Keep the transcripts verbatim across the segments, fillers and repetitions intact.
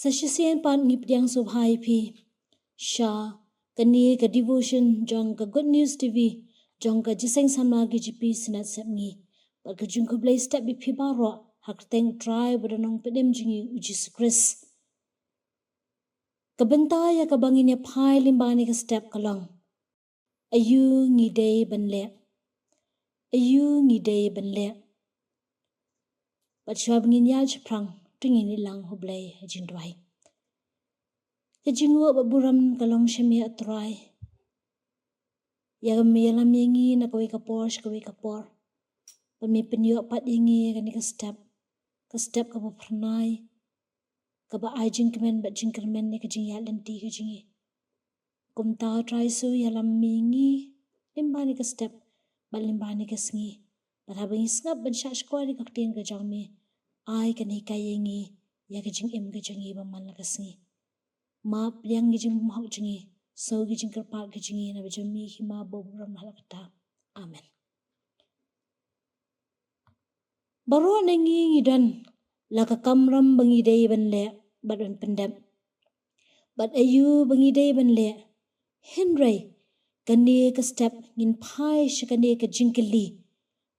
Sa shisien pat ngi pdiang sngewbha ïa phi sha kane ka devotion jong ka Good News T V, jong ka Jingïaseng Samla K J P Synod Sepngi. Bad ka jingkhublei step ïa phi baroh ha ka kyrteng U Trai bad U Nongpynim jong ngi U Jisu Khrist. Ka bynta ïa kaba ngin ïa phai lyngba kane ka step ka long: Aïu ngi dei ban leh? Aïu ngi dei ban leh? Bad shuwa ba ngin ïaid shaphrang, to ngin ïalang ha U Blei ha jingduwai. Ka jingnguh bad burom ka long sha me, A Trai, ïa kaba me ïalam ïa ngi na kawei ka por sha kawei ka por. Bad me pynïoh pat ïa ngi ïa kane ka step, ka step kaba phyrnai, kaba ai jingkmen bad jingkyrmen ïa ka jingïaid lynti ka jong ngi. Kumta, A Trai, sa ïalam me ïa ngi lyngba kane ka step bad lyngba kane ka sngi. Bad haba ngi sngap ban shah shkor ïa ka ktien ka jong me, ai kane ka ïa ngi, ïa ka jingim ka jong ngi ba man la ka sngi. Map ïa ki jingbymhok jong ngi, sngew ki jingkyrpad ka jong ngi, naba jong me hi ma ba burom la katta. Amen. Baroh na ngi ngi don la ka kamram ba ngi dei ban leh bad ban pyndep. Bad aïu ba ngi dei ban leh? Hynrei kane ka step ngin phai sha kane ka jingkylli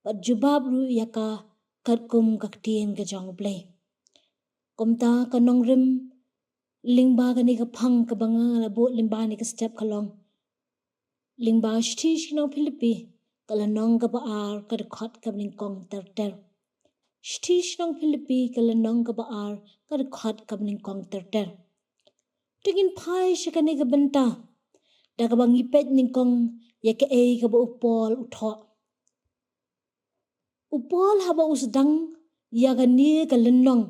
bad jubab ruh ïa ka katkum ka ktien ka jong U Blei. Kumta ka nongrim lyngba kane ka phang kaba nga la buh lyngba kane ka step ka long lyngba shithi sha ki nong Philippi, ka lynnong kaba ar, ka dkhot kaba nyngkong ter ter. Shithi sha ki nong Philippi, ka lynnong kaba ar, ka dkhot kaba nyngkong ter ter. To ngin phai sha kane ka bynta da kaba ngi peit nyngkong ïa kaei kaba u Paul u thoh. U Paul haba u sdang ïa kane ka lynnong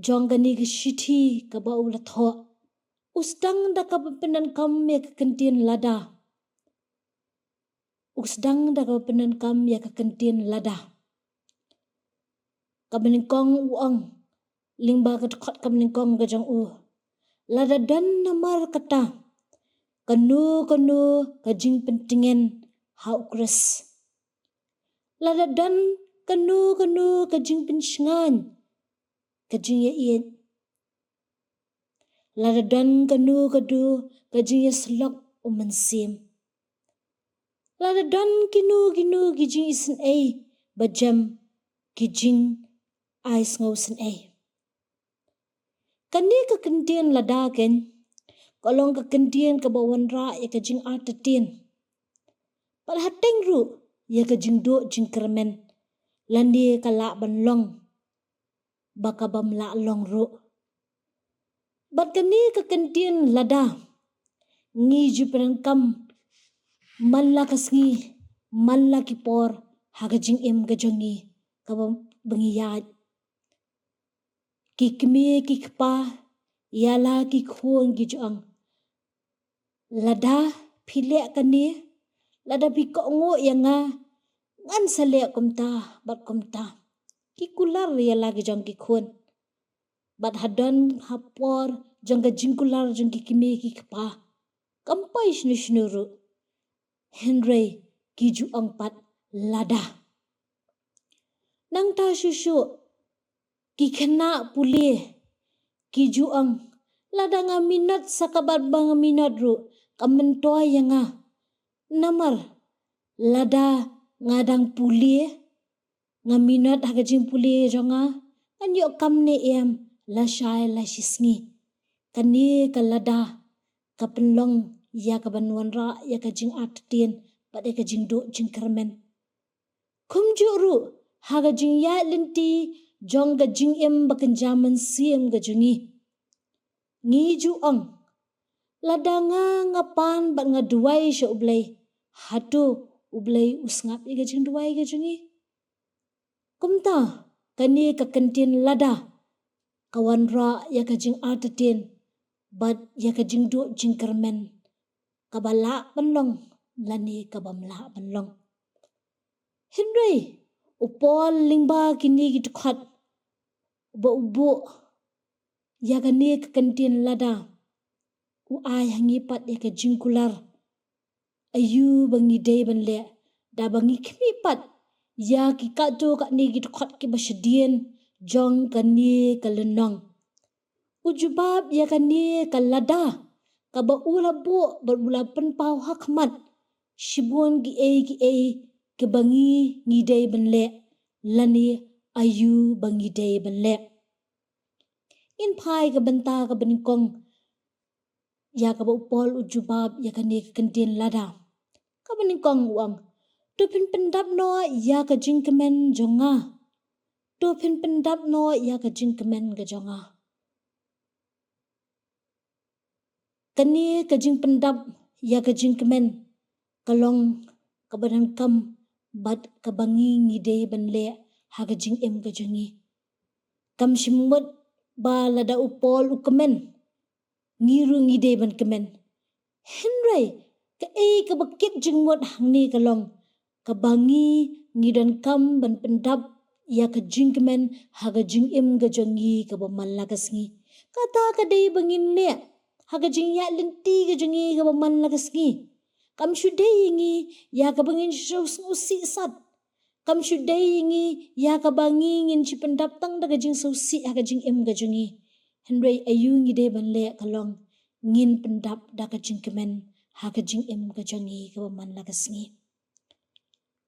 jong kane ka shithi kaba u la thoh, u sdang da kaba pyndonkam ïa ka kyntien lada. U sdang da kaba pyndonkam ïa ka kyntien lada. Kaba nyngkong u ong, lyngba ka dkhot kaba nyngkong ka jong u: Lada don namar kata kano kano ka jingpyntngen ha U Khrist. Lada don kano kano ka jingpynshngaiñ, ka jingïaieit. Lada don kano kano ka jingïasyllok u Mynsiem. Lada don kino kino ki jingisynei ba jem ki jingai sngewsynei. Kane ka kyntien lada keiñ ka long ka kyntien kaba wanrah ïa ka jingartatien. Bad hateng ruh ïa ka jingduh jingkyrmen, lane ka lah ban long ba ka bym lah long ruh. Bad kane ka kyntien lada ngi ju pyndonkam man la ka sngi, man la ki por, ha ka jingim ka jong ngi kaba ngi ïaid. Ki kmie ki kpa, ïa la ki khun ki ju ong: Lada phi leh kane, lada phi kohnguh ïa nga, ngan sa leh kumta bad kumta. Ki kular ïa la ki jong ki khun. Bad hadon ha por jong ka jingkular jong ki kmie ki kpa, kam poi shano shano ruh. Hynrei ki ju ong pat lada. Nangta shuh shuh ki khynnah pule ki ju ong: Lada nga minot sa kaba nga minot ruh, kam myntoi ïa nga. Namar lada nga dang pule, nga minot ha ka jingpule jong nga, ngan ïoh kam ne em lashai lashisngi. Kane ka lada ka pynlong ïa ka ban wanrah ïa ka jingartatien bad ïa ka jingduh jingkyrmen. Kumjuh ruh ha ka jingïaid lynti jong ka jingim ba kynja mynsiem ka jong ngi. Ngi ju ong: Lada nga nga pan bad nga duwai sha U Blei, hato U Blei u sngap ïa ka jingduwai ka jong ngi? Kumta kane ka kyntien lada ka wanrah ïa ka jingartatien bad ïa ka jingduh jingkyrmen, kaba lah ban long lane ka bym lah ban long. Hynrei u Paul lyngba kine ki dkhot ba u buh ïa kane ka kyntien lada, u ai ha ngi pat ïa ka jingkular. Aïu ba ngi dei ban leh, da ba ngi khmih pat ïa ki katto katne ki dkhot kiba shadien jong kane ka lynnong. U jubab ïa kane ka lada kaba u la buh bad u la pynpaw ha khmat shibun kiei kiei kiba ngi ngi dei ban leh lane aïu ba ngi dei ban leh. Ngin phai ka bynta kaba nyngkong ïa kaba u Paul u jubab ïa kane ka kyntien lada. Kaba nyngkong u ong, to phin pyndap noh ïa ka jingkmen jong nga. To phin pyndap noh ïa ka jingkmen ka jong nga. Kane ka jingpyndap ïa ka jingkmen ka long kaba donkam bad kaba ngi ngi dei ban leh ha ka jingim ka jong ngi. Kam shym mut ba lada u Paul u kmen, ngi ruh ngi dei ban kmen. Hynrei kaei kaba kit jingmut hangne ka long kaba ngi ngi donkam ban pyndap ïa ka jingkmen ha ka jingim ka jong ngi kaba man la ka sngi. Kata ka dei ba ngin leh ha ka jingïaid lynti ka jong ngi kaba man la ka sngi. Kam shu dei ïa ngi ïa kaba ngin shu sngewsih sat. Kam shu dei ïa ngi ïa kaba ngi ngin shu pyndap tang da ka jingsngewsih ha ka jingim ka jong ngi. Hynrei aïu ngi dei ban leh ka long ngin pyndap da ka jingkmen ha ka jingim ka jong ngi kaba man la ka sngi.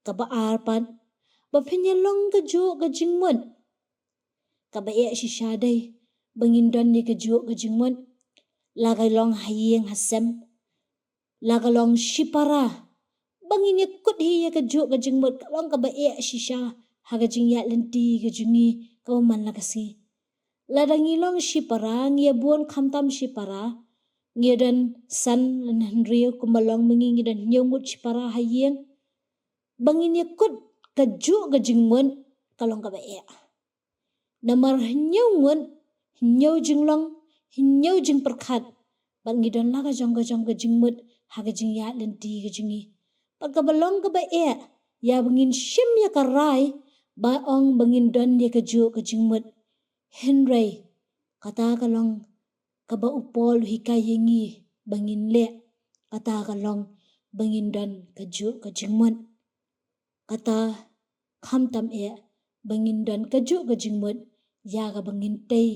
Kaba ar pat, ba phin ïa long kajuh ka jingmut. Kaba eh shisha dei ba ngin don ïa kajuh ka jingmut, la ka long ha ïing ha sem, la ka long shipara. Ba ngin ïa kut hi ïa kajuh ka jingmut ka long kaba eh shisha ha ka jingïaid lynti ka jong ngi kaba man la ka sngi. Lada ngi long shipara, ngi ïa bun khamtam shipara, ngi ïa don san lane hynriew, kumba long ma ngi ngi don hynñiew ngut shipara ha ïing. Ba ngin ïa kut kajuh ka jingmut ka long kaba eh. Namar hynñiew ngut, hynñiew jinglong, hynñiew jingpyrkhat. Bad ngi don la ka jong ka jong ka jingmut ha ka jingïaid lynti ka jong ngi. Bad kaba long kaba eh ïa ba ngin shim ïa ka rai ba ong ba ngin don ïa kajuh ka jingmut. Hynrei kata ka long kaba u Paul u hikai ïa ngi ba ngin leh. Kata ka long ba ngin don kajuh ka jingmut. Kata khamtam eh ba ngin don kajuh ka jingmut ïa kaba ngin tei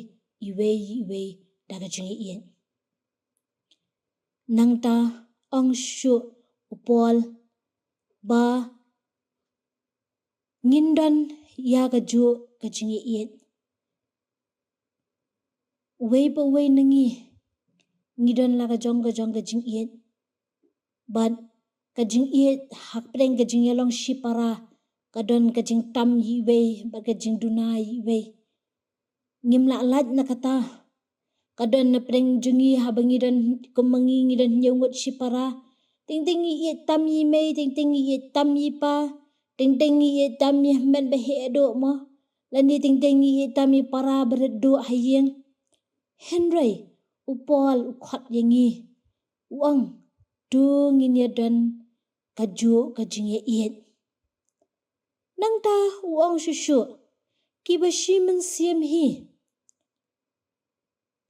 iwei iwei da ka jingïeit. Nangta ong shuh u Paul ba ngin don ïa kajuh ka jingïeit. Uwei pa uwei na ngi ngi don la ka jong ka jong ka jingïeit. Bad ka jingïeit hapdeng ka jingïalong shipara ka don ka jingtam ïa iwei bad ka jingduna ïa iwei. Ngim lah lait na kata. Ka don na pdeng jong ngi haba ngi don kum ma ngi ngi don hynñiew ngut shipara. Teng teng ngi ïeit tam ïa i mei, teng teng ngi ïeit tam ïa i pa, teng teng ngi ïeit tam ïa i hynmen ba heh duh mo. Lane teng teng ngi ïeit tam ïa i para barit duh ha ïing. Hynrei u Paul u khot ïa ngi, u ong to ngin ïa don kajuh ka jingïeit. Nangta u ong shuh shuh, kiba shi mynsiem hi.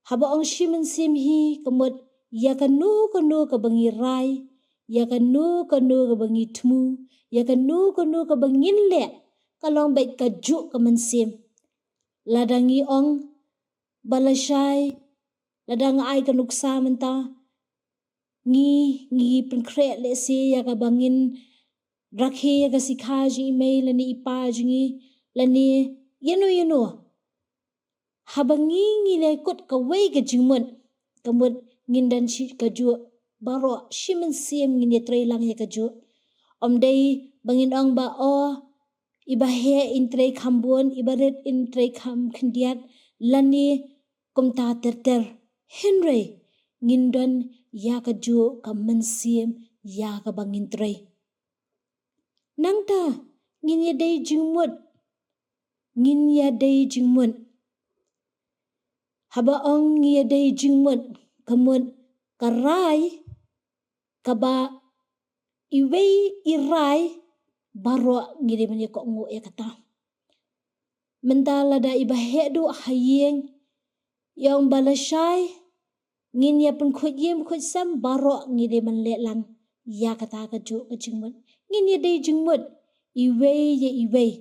Haba ong shi mynsiem hi ka mut ïa kano kano kaba ngi rai, ïa kano kano kaba ngi thmu, ïa kano kano kaba ngin leh ka long beit kajuh ka mynsiem. Lada ngi ong ba lashai, lada nga ai ka nuksa mynta, ngi ngi pynkhreh lehse ïa kaba ngin rakhe ïa ka sikha jong i mei lane i pa jong ngi lane ïano ïano. Haba ngi ngi leh kut kawei ka jingmut, ka mut ngin don shi kajuh baroh, shi mynsiem ngin ïatrei lang ïa kajuh. Ym dei ba ngin ong ba o iba heh in trei kham bun, iba rit in trei kham khyndiat lane kumta ter ter. Hynrei ngin don ïa kajuh ka mynsiem ïa kaba ngin trei. Nangta ngin ïa dei jingmut. Ngin ïa dei jingmut. Haba ong ngi ïa dei jingmut ka mut ka rai kaba iwei i rai baroh ngi dei ban ïa kohnguh ïa kata. Mynta lada iba heh duh ha ïing i ong ba lashai ngin ïa pynkhuid ïing pynkhuid sem, baroh ngi dei ban leh lang ïa kata kajuh ka jingmut. Ngin ïa dei jingmut iwei ïa iwei.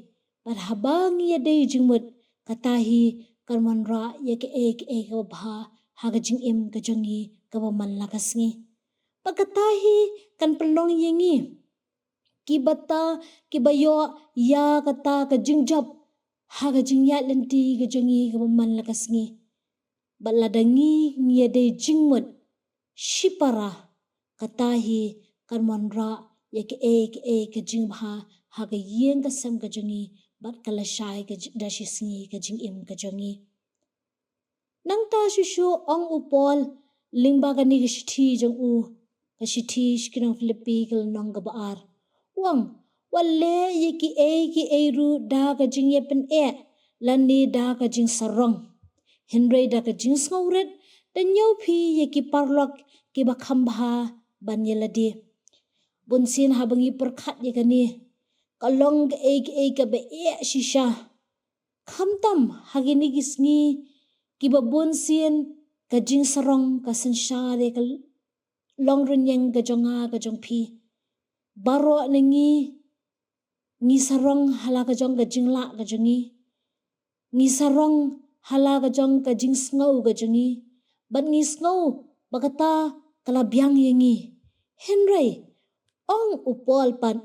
Bad haba ngi ïa dei jingmut, kata hi kan wanrah ïa kaei kaei kaba bha ha ka jingim ka jong ngi kaba man la ka sngi. Bad kata hi kan pynlong ïa ngi kiba ta, kiba ïoh ïa kata ka jingjop ha ka jingïaid lynti ka jong ngi kaba man la ka sngi. Bad lada ngi ngi ïadei jingmut shipara, kata hi kan wanrah ïa kaei kaei ka jingbha ha ka ïing ka sem ka jong ngi bad ka lashai ka ji-, da shi sngi ka jingim ka jong ngi. Nangta shuh shuh ong u Paul lyngba kane ka shithi jong u, ka shithi sha ki nong Philippi ka lynnong kaba ar. U ong, wat leh ïa kiei kiei ruh da ka jingïapyneh lane da ka jingsarong. Hynrei da ka jingsngewrit da ñiew phi ïa ki paralok kiba kham bha ban ïa lade. Bunsien haba ngi pyrkhat ïa kane, ka long kaei kaei kaba eh shisha. Khamtam ha kine ki sngi kiba bunsien ka jingsarong ka synshar ïa ka longrynïeng ka jong nga ka jong phi. Baroh na ngi ngi sarong ha la ka jong ka jinglah ka jong ngi. Ngi sarong ha la ka jong ka jingsngew ka jong ngi. Bad ngi sngew ba kata ka la biang ïa ngi. Hynrei ong u Paul pat,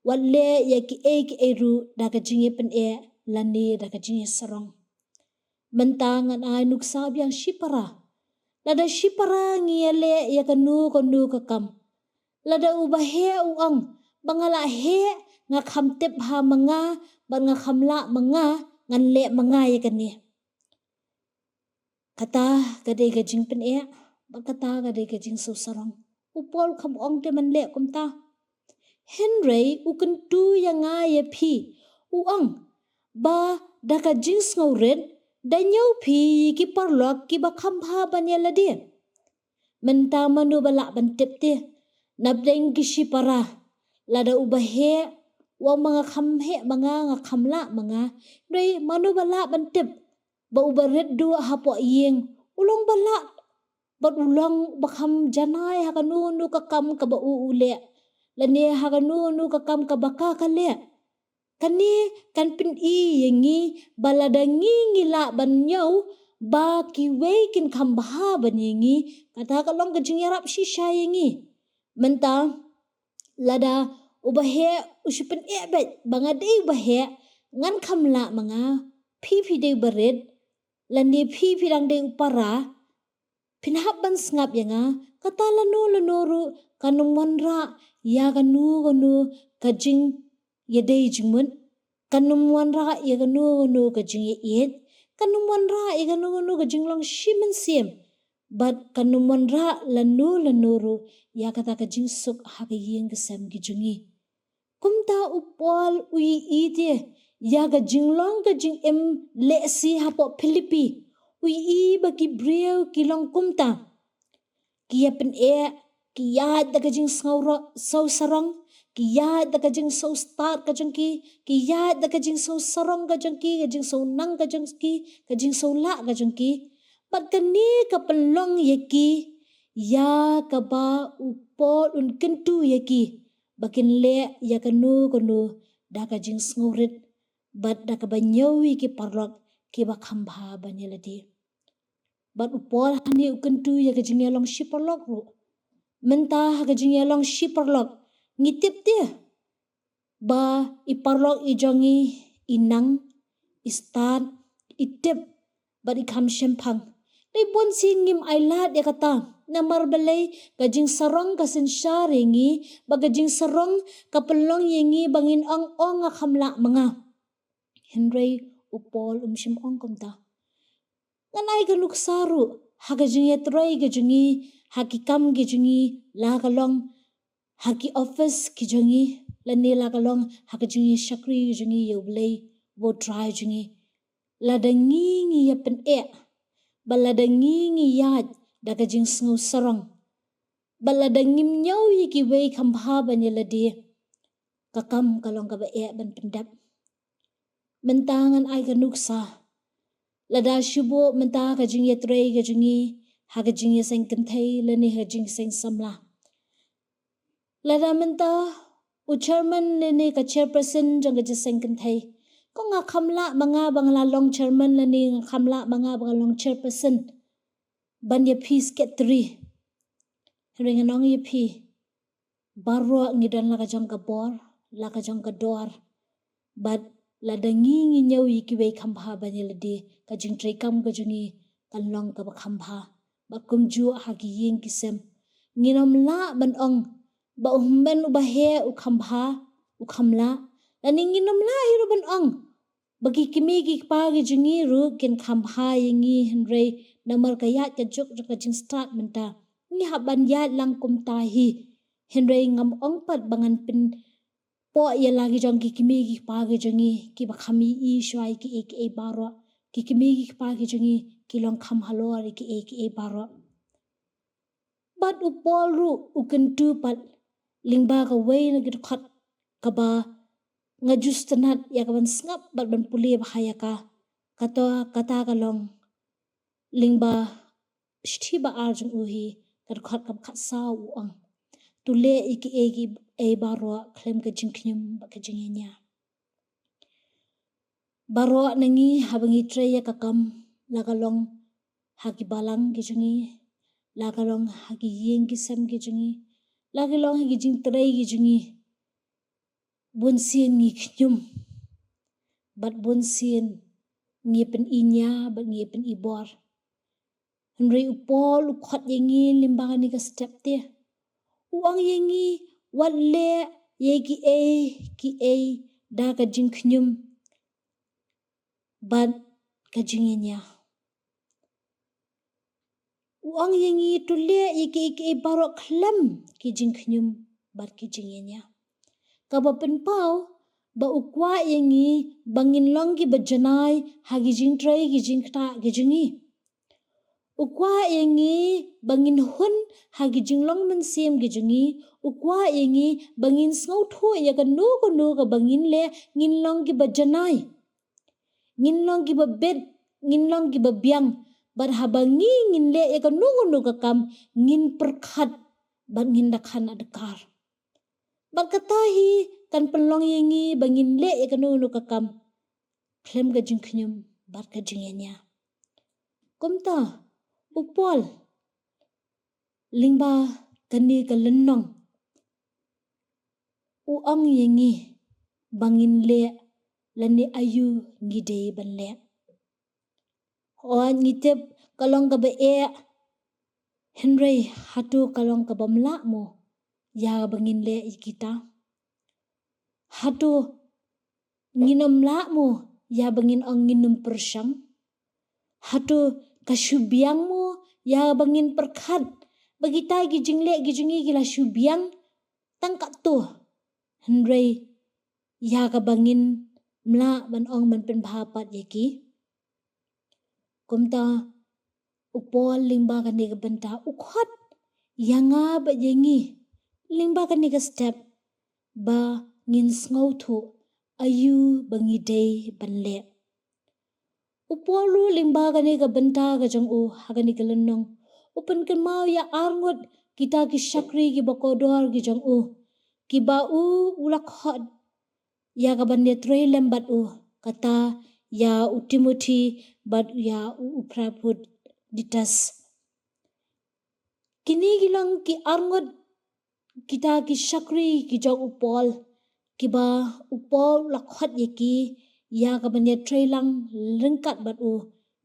wat leh ïa kiei kiei ruh da ka jingïapyneh lane da ka jingïasarong. Mynta ngan ai nuksa biang shipara. Lada shipara ngi ïaleh ïa kano kano ka kam, lada uba heh u ong ba nga la heh, nga kham tip ha ma nga bad nga kham lah ma nga, ngan leh ma nga ïa kane. Kata ka dei ka jingpyneh bad kata ka dei ka jingsngewsarong. U Paul kham ong te men leh kumta. Hynrei u kyntu ïa nga ïa phi, u ong ba da ka jingsngewrit da ñiew phi ïa ki paralok kiba kham bha ban ïa lade. Mynta mano ba lah ban tip te? Napdeng ki shipara, lada uba heh u ong ba nga kham heh ma nga, nga kham lah ma nga, hynrei mano ba lah ban tip ba uba rit duh hapoh ïing u long ba lah bad u long ba kham janai ha kano kano ka kam kaba u u leh lane ha kano kano ka kam kaba ka ka leh. Kane kan pyni ïa ngi ba lada ngi ngi lah ban ñiew ba kiwei kin kham bha ban ïa ngi, kata ka long ka jingïarap shisha ïa ngi. Mynta lada uba heh u shu pyneh beit ba nga dei uba heh, ngan kham lah ma nga, phi phi dei uba rit lane phi phi dang dei u para, phin hap ban sngap ïa nga, kata lano lano ruh kan ym wanrah ïa kano kano ka jingïadei jingmut, kan ym wanrah ïa kano kano ka jingïaieit, kan ym wanrah ïa kano kano ka jinglong shi mynsiem, bad kan ym wanrah lano lano ruh ïa kata ka jingsuk ha ka ïing ka sem ki jong ngi. Kumta u Paul u ïohi te ïa ka jinglong ka jingim lehse hapoh Philippi. U ïohi ba ki briew ki long kumta. Ki ïapyneh, ki ïaid da ka jingsngewro-, sngewsarong, ki ïaid da ka jingsngewstad ka jong ki, ki ïaid da ka jingsngewsarong ka jong ki, ka jingsngewnang ka jong ki, ka jingsngewlah ka jong ki. Bad kane ka pynlong ïa ki ïa kaba u Paul un kyntu ïa ki ba kin leh ïa kano kano da ka jingsngewrit bad da kaba ñiew ïa ki paralok kiba kham bha ban ïa lade. Bad u Paul hangne u kyntu ïa ka jingïalong shi paralok ruh. Mynta ha ka jingïalong shi paralok ngi tip te ba i paralok i jong ngi i nang, i stad, i tip bad i kham shemphang. Dei bunsien ngim ailad ïa kata, namar balei? Ka jingsarong ka synshar ïa ngi, ba ka jingsarong ka pynlong ïa ngi ba ngin ong, ong nga kham lah ma nga. Hynrei u Paul um shym ong kumta. Ngan ai ka nuksa ruh ha ka jingïatrei ka jong ngi, ha ki kam ki jong ngi, la ka long ha ki office ki jong ngi, lane la ka long ha ka jingïashakri ka jong ngi ïa U Blei, U Trai jong ngi. Lada ngi ngi ïapyneh, ba lada ngi ngi ïaid da ka jingsngewsarong, ba lada ngim ñiew ïa kiwei kham bha ban ïa lade, ka kam ka long kaba eh ban pyndep. Mynta ngan ai ka nuksa. Lada shu buh mynta ka jingïatrei ka jong ngi ha ka jingïaseng kynthei lane ha ka jingïaseng samla. Lada mynta u chairman lane ka chairperson jong ka jingïaseng kynthei Ko nga kham lah ma nga ba nga la long chairman lane nga kham lah ma nga ba nga long chairperson ban ïa phi secretary. Hynrei ngan ong ïa phi, baroh ngi don la ka jong ka bor, la ka jong ka dor. Bad lada ngi ngi ñiew ïa kiwei kham bha ban ïa lade, ka jingtrei kam ka jong ngi kan long kaba kham bha. Bad kumjuh ha ki ïing ki sem, ngin ym lah ban ong ba u hynmen uba heh u kham bha, u kham lah. Lane ngin ym lah hi ruh ban ong ba ki kmie ki kpa ki jong ngi ruh kin kham bha ïa ngi, hynrei namar ka ïaid ka juk jong ka jingstad mynta ngi hap ban ïaid lang kumta hi. Hynrei ngam ong pat ba ngan pynpoh ïa la ki jong ki kmie ki kpa ki jong ngi kiba kham ïohi shuwa ïa kiei kiei baroh. Ki kmie ki kpa ki jong ngi ki long kham halor ïa kiei kiei baroh. Bad u Paul ruh u kyntu pat lyngba kawei na ki dkhot kaba nga ju sngewtynnat ïa ka ban sngap bad ban pule bha ïa ka. Kata, kata ka long lyngba shithi ba ar jong u hi, ka dkhot kaba khatsaw, u ong, to leh ïa kiei kiei baroh khlem ka jingkhñium bad ka jingïania. Baroh na ngi haba ngi trei ïa ka kam, la ka long ha ki balang ki jong ngi, la ka long ha ki ïing ki sem ki jong ngi, la ka long ha ki jingtrei ki jong ngi, bunsien ngi khñium bad bunsien ngi pynïania bad ngi pynibor. Hynrei u Paul u khot ïa ngi lyngba kane ka step te, u ong ïa ngi, wat leh ïa kiei kiei da ka jingkhñium bad ka jingïania. U ong ïa ngi to leh ïa kiei kiei baroh khlem ki jingkhñium bad ki jingïania. Kaba pynpaw ba u kwah ïa ngi ba ngin long kiba janai ha ki jingtrei ki jingktah ki jong ngi. U kwah ïa ngi ba ngin hun ha ki jinglong mynsiem ki jong ngi. U kwah ïa ngi ba ngin sngewthuh ïa kano kano kaba ngin leh, ngin long kiba janai. Ngin long kiba bit, ngin long kiba biang. Bad haba ngi ngin leh ïa kano kano ka kam, ngin pyrkhat bad ngin da khan adkar. Bad kata hi kan pynlong ïa ngi ba ngin leh ïa kano kano ka kam khlem ka jingkhñium bad ka jingïania. Kumta u Paul lyngba kane ka lynnong u ong ïa ngi ba ngin leh lane aïu ngi dei ban leh. Hooid, ngi tip ka long kaba eh, hynrei hato ka long kaba ym lah mo ïa ba ngin leh ïa kita? Hato ngin ym lah mo ïa ba ngin ong ngin ym pyrshang? Hato ka shu biang mo ïa ba ngin pyrkhat ba kita ki jingleh ki jong ngi ki la shu biang tang katto, hynrei ïa kaba ngin ym lah ban ong ban pynbha pat ïa ki? Kumta u Paul lyngba kane ka bynta u khot ïa nga bad ïa ngi lyngba kane ka step ba ngin sngewthuh aïu ba ngi dei ban leh. U Paul ruh lyngba kane ka bynta ka jong u ha kane ka lynnong u pynkynmaw ïa arngut kita ki shakri kiba kordor ki jong u, kiba u u la khot ïa ka ban ïatrei lem bad u, kata ïa u Timothi bad ïa u Epaphroditus. Kine ki long ki arngut kita ki shakri ki jong u Paul, kiba u Paul u la khot ïa ki ïa ka ban ïatrei lang ryngkat bad u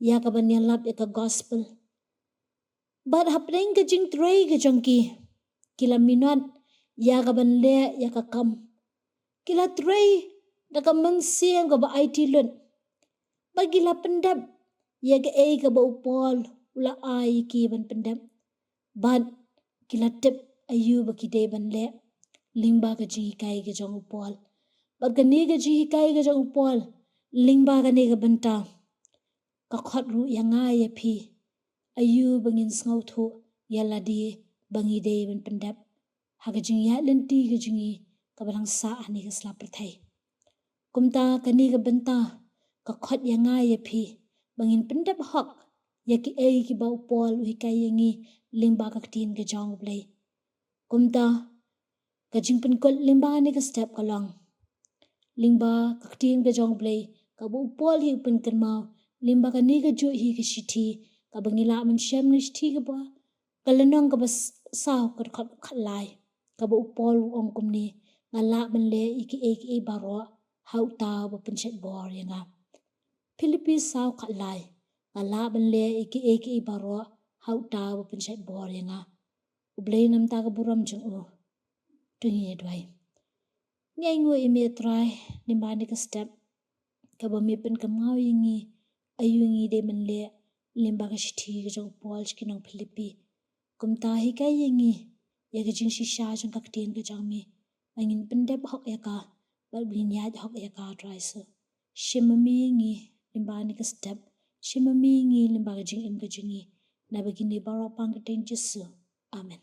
ïa ka ban ïalap ïa ka gospel. Bad hapdeng ka jingtrei ka jong ki, ki la minot ïa ka ban leh ïa ka kam. Ki la trei da ka mynsiem kaba aiti lut. Bad ki la pyndep ïa kaei kaba u Paul u la ai ïa ki ban pyndep. Bad ki la tip aïu ba ki dei ban leh lyngba ka jinghikai ka jong u Paul. Bad kane ka jinghikai ka jong u Paul lyngba kane ka bynta ka khot ruh ïa nga ïa phi aïu ba ngin sngewthuh ïa lade ba ngi dei ban pyndep ha ka jingïaid lynti ka jong ngi kaba dang sah ha kane ka sla pyrthei. Kumta kane ka bynta ka khot ïa nga ïa phi ba ngin pyndep hok ïa kiei kiba u Paul u hikai ïa ngi lyngba ka ktien ka jong u Blei. Kumta ka jingpynkut lyngba kane ka step ka long, lyngba ka ktien ka jong u Blei Kaba u Paul hi u pynkynmaw lyngba kane kajuh hi ka shithi, kaba ngi lah ban shem na ka shithi kaba, ka lynnong kaba s-, saw, ka dkhot khatlai, kaba u Paul u ong kumne: Nga lah ban leh ïa kiei kiei baroh ha uta uba pynshait bor ïa nga. Philippi saw khatlai: Nga lah ban leh ïa kiei kiei baroh ha uta uba pynshait bor ïa nga. U Blei namar ka burom jong u. To ngin ïa duwai. Ngi ainguh ïa me, Trai, lyngba kane ka step, kaba me pynkynmaw ïa ngi aïu ngi dei ban leh lyngba ka shithi ka jong u Paul sha ki nong Philippi. Kumta hikai ïa ngi ïa ka jingshisha jong ka ktien ka jong me, ba ngin pyndep hok ïa ka, bad ba ngin ïaid hok ïa ka, Trai Jisu. Shim ma me ïa ngi lyngba kane ka step, shim ma me ïa ngi lyngba ka jingim ka jong ngi, naba kine baroh pang ha ka kyrteng Jisu. Amen.